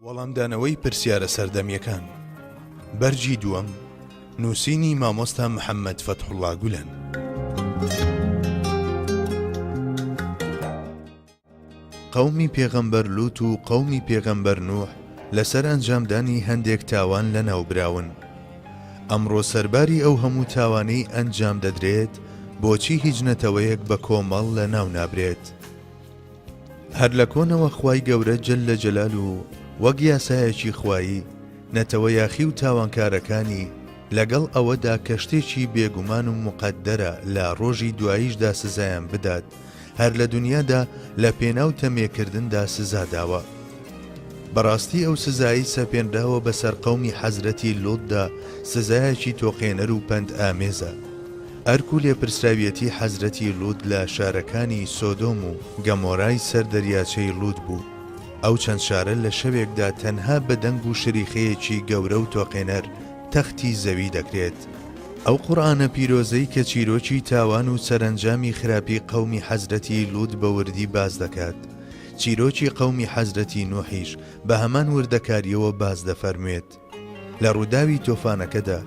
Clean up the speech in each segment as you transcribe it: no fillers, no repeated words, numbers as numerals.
وەڵامدانەوەی پرسیارە سەردەمیەکان بەرگی دووەم نووسینی مامۆستا محەممەد فەتحوڵڵا گولەن. قەومی پێغەمبەر لوت و قەومی پێغەمبەر نوح لەسەر ئەنجامدانی هەندێک تاوان لەناوبراون. ئەمڕۆ سەرباری ئەو هەموو تاوانەی ئەنجام دەدرێت، بۆچی هیچ نەتەوەیەک بە کۆمەڵ لەناو نابرێت؟ هەر لە کۆنەوە خوای گەورە جل جلالە وەک یاسایەکی خوایی نەتەوە یاخی و تاوانکارەکانی لەگەڵ ئەوەدا کە شتێکی بێگومان و موقەدەرە لە ڕۆژی دواییشدا سزایان بدات هەر لە دونیادا لە پێناو تەمێکردندا سزا داوە. بەڕاستی ئەو سزایەی سەپێنراوە بەسەر قەومی حەزرەتی لوطدا سزایەکی تۆقێنەر و پەند ئامێزە. ئەرک و لێپرسراویەتی حەزرەتی لوط لە شارەکانی سۆدۆم و گەمۆرای سەر دەریاچەی لوط بوو. ئەو چەند شارە لە شەوێکدا تەنها بە دەنگ و شریخەیەکی گەورە و تۆقێنەر تەختی زەوی دەکرێت. ئەو قورئانە پیرۆزەی کە چیرۆکی تاوان و سەرەنجامی خراپی قەومی حەزرەتی لوط بە وردی باس دەکات، چیرۆکی قەومی حەزرەتی نوحیش بە هەمان وردەکارییەوە باس دەفەرموێت. لە ڕووداوی تۆفانەکەدا،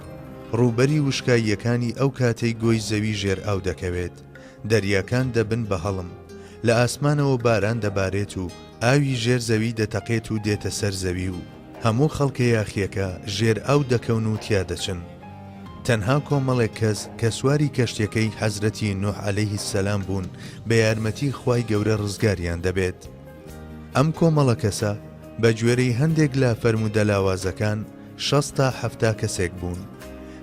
ڕووبەری وشکاییەکانی ئەو کاتەی گۆی زەوی ژێر ئاو دەکەوێت، دەریاکان دەبن بە هەڵم، لە ئاسمانەوە باران دەبارێت و ئاوی ژێر زەوی دەتەقێت و دێتە سەر زەوی و هەموو خەڵکە یاخییەکە ژێر ئاو دەکەون و تیا دەچن. تەنها کۆمەڵێک کەس کە سواری کەشتیەکەی حەزرەتی نوح علیه السلام بوون بە یارمەتی خوای گەورە ڕزگاریان دەبێت. ئەم کۆمەڵە کەسە بە گوێرەی هەندێک لە فەرموودە لاوازەکان 60 تا 70 کەسێک بوون.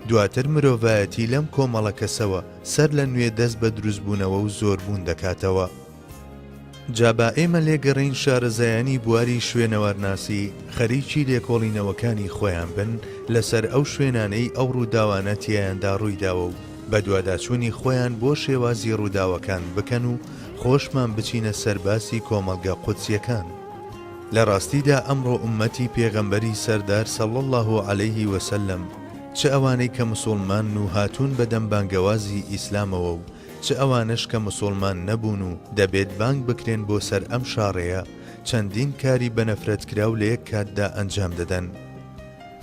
دواتر مرۆڤایەتی لەم کۆمەڵە کەسەوە سەر لە نوێ دەست بە دروستبوونەوە و زۆربوون دەکاتەوە. جا با ئێمە لێگەڕێین شارەزایانی بواری شوێنەوارناسی خەریکی لێکۆڵینەوەکانی خۆیان بن لەسەر ئەو شوێنانەی ئەو ڕووداوانە تیایاندا ڕوویداوە و بەدواداچوونی خۆیان بۆ شێوازی ڕووداوەکان بکەن و خۆشمان بچینە سەر باسی کۆمەڵگە قودسیەکان. لە ڕاستیدا ئەمڕۆ ئوممەتی پێغەمبەری سەردار صلی اللە علیه وسلم چ ئەوانەی کە مسوڵمانن و هاتوون بەدەم بانگەوازی ئیسلامەوە و چ ئەوانەش کە مسوڵمان نەبوون و دەبێت بانگ بکرێن بۆ سەر ئەم شاڕێیە چەندین کاری بەنەفرەتکراو لە یەک کاتدا ئەنجام دەدەن.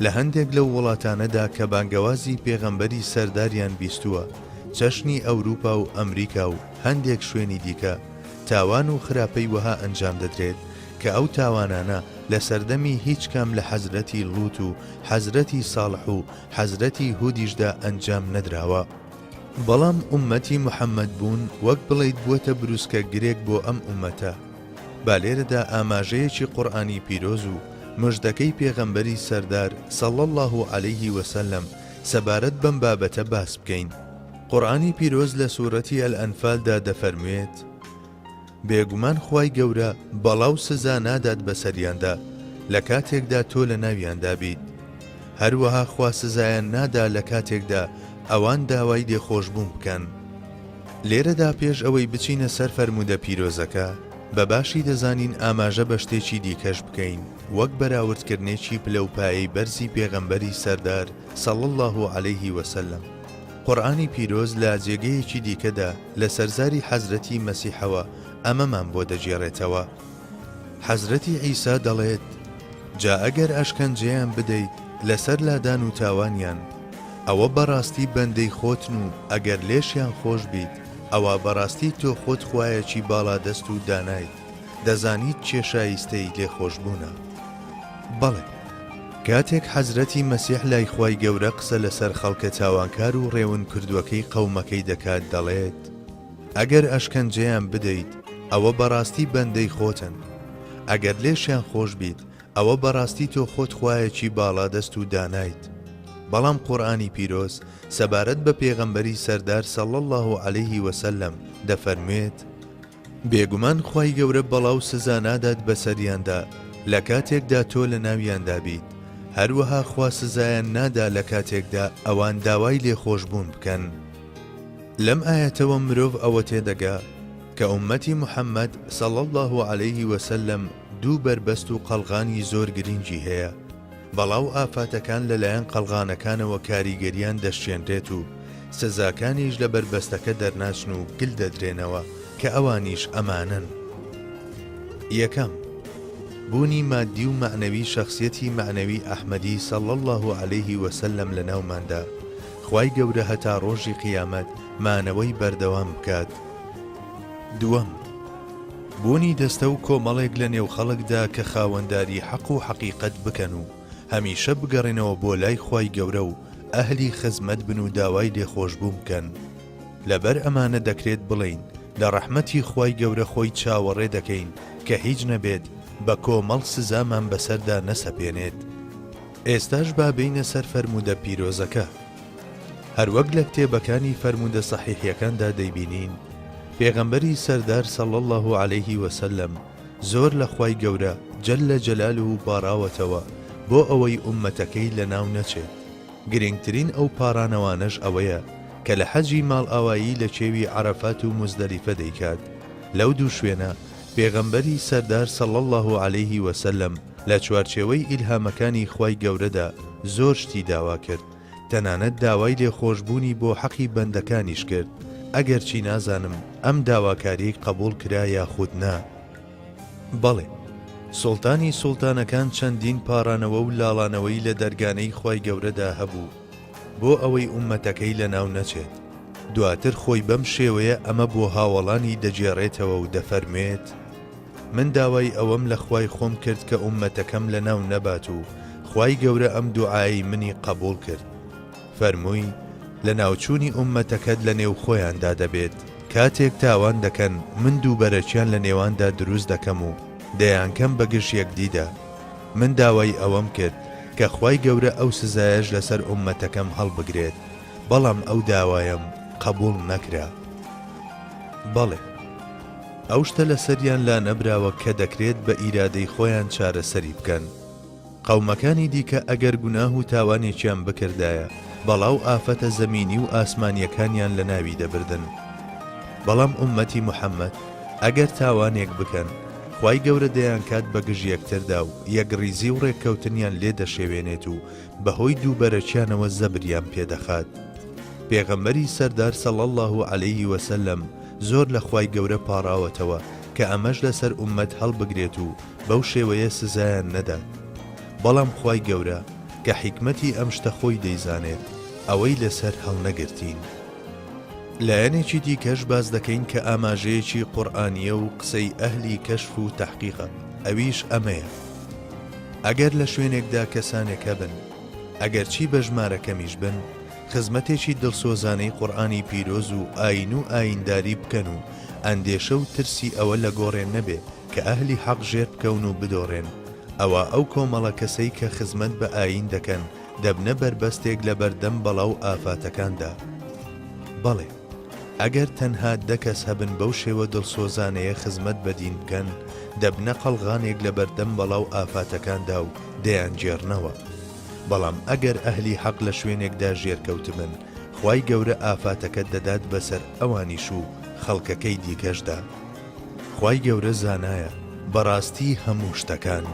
لە هەندێک لەو وڵاتانەدا کە بانگەوازی پێغەمبەری سەرداریان بیستووە، چەشنی ئەوروپا و ئەمریکا و هەندێک شوێنی دیکە، تاوان و خراپەی وەها ئەنجام دەدرێت کە ئەو تاوانانە لە سەردەمی هیچ کام لە حەزرەتی لوت و حەزرەتی ساڵح و حەزرەتی هودیشدا ئەنجام نەدراوە. بەڵام ئوممەتی محەممەد بوون وەک بڵێیت بووەتە بروسکە گرێک بۆ ئەم ئوممەتە. با لێرەدا ئاماژەیەکی قورئانی پیرۆز و مژدەکەی پێغەمبەری سەردار صلی اللە علیه وسلم سەبارەت بەم بابەتە باس بکەین. قورئانی پیرۆز لە سورەتی الانفال دا دەفەرموێت، بێگومان خوای گەورە بەڵا و سزا نادات بەسەریاندا لە کاتێکدا تۆ لە ناویاندا بیت، هەروەها خوا سزایان نادا لە کاتێکدا ئەوان داوای لێخۆشبوون بکەن. لێرەدا پێش ئەوەی بچینە سەر فەرموودە پیرۆزەکە، بە باشی دەزانین ئاماژە بە شتێکی دیکەش بکەین وەک بەراوردکردنێکی پلە و پایەی بەرزی پێغەمبەری سەردار صلی اللە علیه وسلم. قورئانی پیرۆز لە جێگەیەکی دیکەدا لە سەرزاری حەزرەتی مەسیحەوە ئەمەمان بۆ دەگێڕێتەوە. حەزرەتی عیسا دەڵێت، جا ئەگەر ئەشکەنجەیان بدەیت لەسەر لادان و تاوانیان، ئەوە بەڕاستی بەندەی خۆتن و ئەگەر لێشیان خۆش بیت، ئەوا بەڕاستی تۆ خۆت خوایەکی باڵادەست و دانایت، دەزانیت کێ شایستەی لێخۆشبوونە. بەڵێ. کاتێک حەزرەتی مەسیح لای خوای گەورە قسە لەسەر خەڵکە تاوانکار و ڕێونکردووەکەی قەومەکەی دەکات دەڵێت، ئەگەر ئەشکەنجەیان بدەیت ئەوە بەڕاستی بەندەی خۆتن، ئەگەر لێشیان خۆش بیت ئەوە بەڕاستی تۆ خۆت خوایەکی باڵادەست و دانایت. بەڵام قورئانی پیرۆز سەبارەت بە پێغەمبەری سەردار صلی اللە علیه وسلم دەفەرموێت، بێگومان خوای گەورە بەڵا و سزا نادات بەسەریاندا لە کاتێکدا تۆ لەناویاندا بیت، هەروەها خوا سزایان نادا لە کاتێکدا ئەوان داوای لێخۆشبوون بکەن. لەم ئایەتەوە مرۆڤ ئەوە تێدەگا کە ئوممەتی محمد صلی اللە علیه وسلم دوو بەربەست و قەڵغانی زۆر گرینگی هەیە، بەڵا و ئافاتەکان لەلایەن قەڵغانەکانەوە کاریگەریان دەشکێنرێت و سزاکانیش لە بەربەستەکە دەرناچن و گل دەدرێنەوە کە ئەوانیش ئەمانەن. یەکەم. بوونی مادی و مەعنەوی شەخسیەتی مەعنەوی ئەحمەدی صلی اللە علیه وسلم لەناوماندا، خوای گەورە هەتا ڕۆژی قیامەت مانەوەی بەردەوام بکات. دووەم، بوونی دەستە و کۆمەڵێک لە نێو خەڵکدا کە خاوەنداری حەق و حەقیقەت بکەن و هەمیشە بگەڕێنەوە بۆ لای خوای گەورە و ئەهلی خزمەت بن و داوای لێخۆشبوون بکەن. لەبەر ئەمانە دەکرێت بڵێین لە ڕەحمەتی خوای گەورە خۆی چاوەڕێ دەکەین کە هیچ نەبێت بە کۆمەڵ سزامان بەسەردا نەسەپێنێت. ئێستاش با بێینە سەر فەرموودە پیرۆزەکە. هەروەک لە کتێبەکانی فەرموودە سەحیحیەکاندا دەیبینین، پێغەمبەری سەردار صلی اللە علیه وسلم زۆر لە خوای گەورە جل جلالە پاڕاوەتەوە بۆ ئەوەی ئوممەتەکەی لەناو نەچێت، گرنگترین ئەو پاڕانەوانەش ئەوەیە کە لە حەجی ماڵئاوایی لە کێوی عەرەفات و موزدەلیفە دەیکات، لەو دوو شوێنە پێغەمبەری سەردار صلی اللە علیه وسلم لە چوارچێوەی ئیلهامەکانی خوای گەورەدا زۆر شتی داوا کرد، تەنانەت داوای لێخۆشبوونی بۆ حەقی بەندەکانیش کرد، ئەگەرچی نازانم ئەم داواکاریەی قەبوڵ کرا یاخود نا. بەڵێ، سوڵتانی سوڵتانەکان چەندین پاڕانەوە و لاڵانەوەی لە دەرگانەی خوای گەورەدا هەبوو بۆ ئەوەی ئوممەتەکەی لەناو نەچێت، دواتر خۆی بەم شێوەیە ئەمە بۆ هاوەڵانی دەگێڕێتەوە و دەفەرموێت، من داوای ئەوەم لە خوای خۆم کرد کە ئوممەتەکەم لەناو نەبات و خوای گەورە ئەم دوعایەی منی قەبوڵ کرد. فەرمووی، لەناوچوونی ئوممەتەکەت لە نێو خۆیاندا دەبێت، کاتێک تاوان دەکەن من دووبەرەکیان لە نێواندا دروست دەکەم و دەیانکەم بە گژ یەکدیدا. من داوای ئەوەم کرد کە خوای گەورە ئەو سزایەش لەسەر ئوممەتەکەم هەڵبگرێت، بەڵام ئەو داوایەم قەبوڵ نەکرا. بەڵێ. ئەو شتە لەسەریان لانەبراوە کە دەکرێت بە ئیرادەی خۆیان چارەسەری بکەن. قەومەکانی دیکە ئەگەر گوناه و تاوانێکیان بکردایە بەڵا و ئافەتە زەمینی و ئاسمانیەکانیان لەناوی دەبردن. بەڵام ئوممەتی محمد ئەگەر تاوانێک بکەن خوای گەورە دەیانکات بە گژ یەکتردا و یەکڕیزی و ڕێککەوتنیان لێ دەشێوێنێت و بەهۆی دووبەرەکیانەوە زەبریان پێ دەخات. پێغەمبەری سەردار صلی اللە علیه وسلم زۆر لە خوای گەورە پاڕاوەتەوە کە ئەمەش لەسەر ئوممەت هەڵبگرێت و بەو شێوەیە سزایان نەدات بەڵام خوای گەورە کە حیکمەتی ئەم شتە خۆی دەیزانێت ئەوەی لەسەر هەڵنەگرتین. لایەنێکی دیکەش باس دەکەین کە ئاماژەیەکی قورئانییە و قسەی ئەهلی کەشف و تەحقیقە ئەویش ئەمەیە ئەگەر لە شوێنێکدا کەسانێک هەبن ئەگەرچی بە ژمارە کەمیش بن خزمەتێکی دڵسۆزانەی قورئانی پیرۆز و ئایین و ئایینداری بکەن و ئەندێشە و ترسی ئەوە لە گۆڕێ نەبێ کە ئەهلی حەق ژێر بکەون و بدۆڕێن، ئەوا ئەو کۆمەڵە کەسەی کە خزمەت بە ئایین دەکەن دەبنە بەربەستێک لە بەردەم بەڵا و ئافاتەکاندا. بەڵێ، ئەگەر تەنها دە کەس هەبن بەو شێوە دڵسۆزانەیە خزمەت بە دین بکەن، دەبنە قەڵغانێک لە بەردەم بەڵا و ئافاتەکاندا و دەیانگێڕنەوە. بەڵام ئەگەر ئەهلی حەق لە شوێنێکدا ژێرکەوتبن، خوای گەورە ئافاتەکە دەدات بەسەر ئەوانیش و خەڵکەکەی دیکەشدا. خوای گەورە زانایە بەڕاستی هەموو شتەکان.